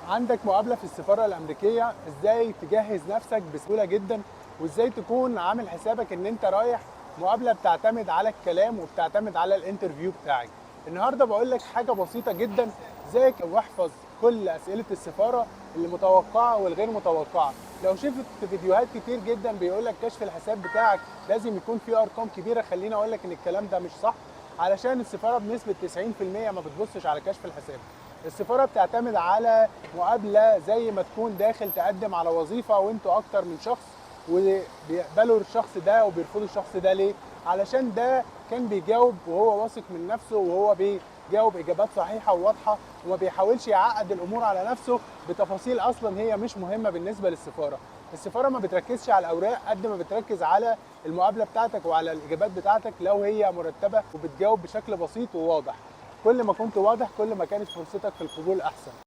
عندك مقابلة في السفارة الأمريكية، ازاي تجهز نفسك بسهولة جدا، وازاي تكون عامل حسابك ان انت رايح مقابلة بتعتمد على الكلام وبتعتمد على ال interview بتاعك. النهاردة بقول لك حاجة بسيطة جدا، ذاكر واحفظ كل أسئلة السفارة اللي متوقعة والغير متوقعة. لو شفت فيديوهات كتير جدا بيقول لك كشف الحساب بتاعك لازم يكون فيه أرقام كبيرة، خليني أقول لك إن الكلام ده مش صح، علشان السفارة بنسبة 90% ما بتبصش على كشف الحساب. السفارة بتعتمد على مقابلة زي ما تكون داخل تقدم على وظيفة وانتوا أكتر من شخص، وبيقبلوا الشخص ده وبيرفضوا الشخص ده. ليه؟ علشان ده كان بيجاوب وهو واثق من نفسه، وهو بيجاوب إجابات صحيحة وواضحة، وما بيحاولش يعقد الأمور على نفسه بتفاصيل أصلا هي مش مهمة بالنسبة للسفارة. السفارة ما بتركزش على الأوراق قد ما بتركز على المقابلة بتاعتك وعلى الإجابات بتاعتك، لو هي مرتبة وبتجاوب بشكل بسيط وواضح. كل ما كنت واضح كل ما كانت فرصتك في القبول أحسن.